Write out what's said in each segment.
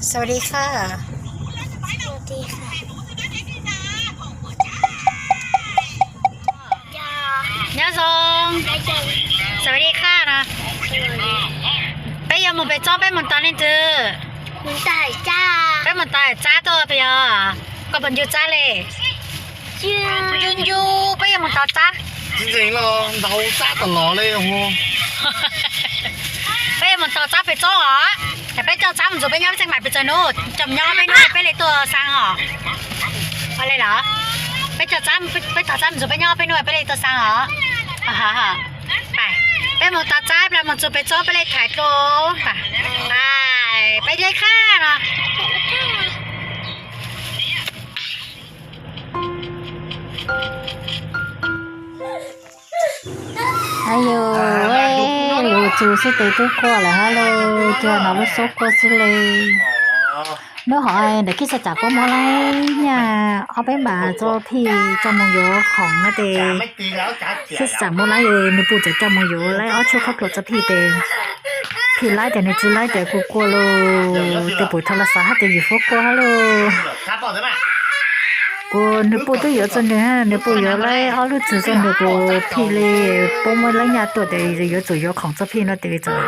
สวัสดีค่ะ สวัสดีค่ะ Nyob zoo. สวัสดีค่ะ no. Peb yuav mus pem txob, peb mus tos leej twg? Peb mus tos Tsab tuaj pes yog? Koj puas ncu Tsab li? Ncu ncu, peb yuav mus tos Tsab. Ntxeev los ntaus Tsab tom los li. Peb yuav mus tos Tsab pem txob os. Peb coj Tsab mus ntxuav peb nyob, peb tseem mam pes txog hnub, coj mus nyob peb hnub peb li tuaj xaa os. Ua li los? Peb coj Tsab, peb tos Tsab mus ntxuav peb nyob peb hnub peb li tuaj xaa os. Peb mus tos Tsab, peb mus txog pem txob peb li thaiv dlua. Peb li qab no. Ayu, lug txug xwb tes twb quaj lawm hab lauj, cuag no lub suab quaj xwb li. Nub hov ntawm Kib Xab Tsam kuj muab laib nyaj ob peb npam txoj phij coj moog yuav khoom na tes, Kib Xab Tsam muab laib, nwg puj txawm coj moog yuav laib ob tshuab khaub dluag txoj phij tes, phij laib tes nwg tsi laib tes kuj quaj lauj, tes pum thaum lug xav hab tes yim huab quaj hab lauj. Kuv nwg puj twb yuav txug nwg, nwg puj yuav laib ob lub txwg txug nwg, kuv phij li puab muab laib nyaj tuaj tes yuav tsum yuav khoom txoj phij no tes txawm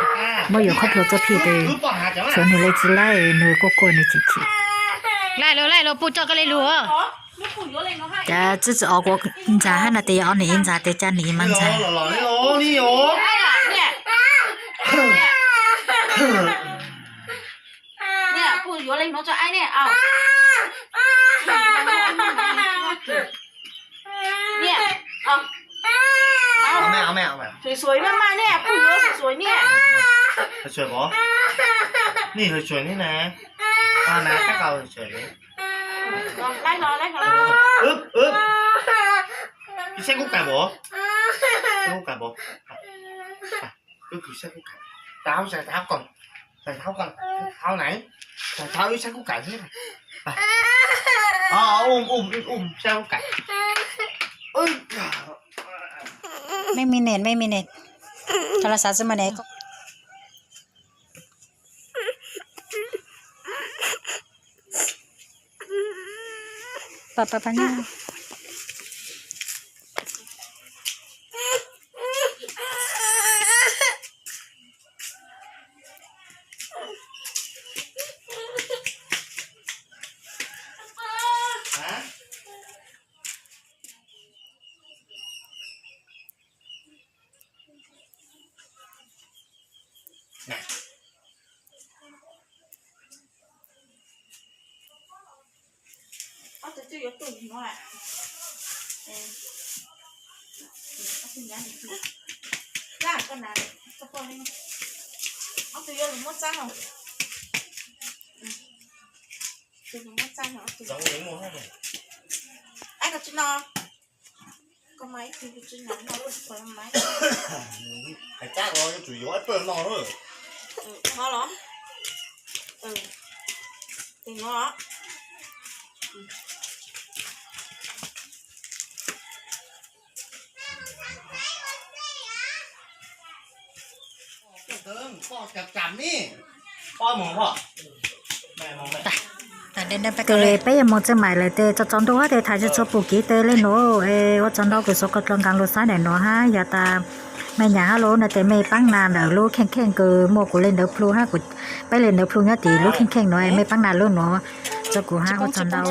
muab yuav khaub dluag txoj phij tes tshuav nwg li tsi laib, nwg quaj quaj nwg chim chim. Laij lug, laij lug, puj coj koj li lug. Cas tsi tsi o kuv ntxag hab no tes yog o nwg ib ntxag tes ca nwg ib mab ntxag. Ib sab kub kais pov, sab kub kais pov, sab kub kais, tau tau ko, tau tau ko, tau na, tau tau ib sab kub kais xwb. Sab kub kais. Mej minute, mej minute, thaum lug xav tsi mas ne. Hais tsab ko yuav tsum yuav ib pawg no. Ho los? Tes no. Tes peb yuav moog txij mais lawm tes tsaus tsaus ntuj tes tham tsi tshua pum kiv tes le nuav es ua tsaug ntau kws xuv qhov dlua nkaas lug saib ntawm nuav hab yog tas mej nyam hab lub no tes mej paab nas ntawm lub kheej kheej kws muaj kuv le ntawv plhu hab peb le ntawv plhu nyob tim lub kheej kheej nuav es mej paab nas lub nuav rua kuv hab ua tsaug ntau.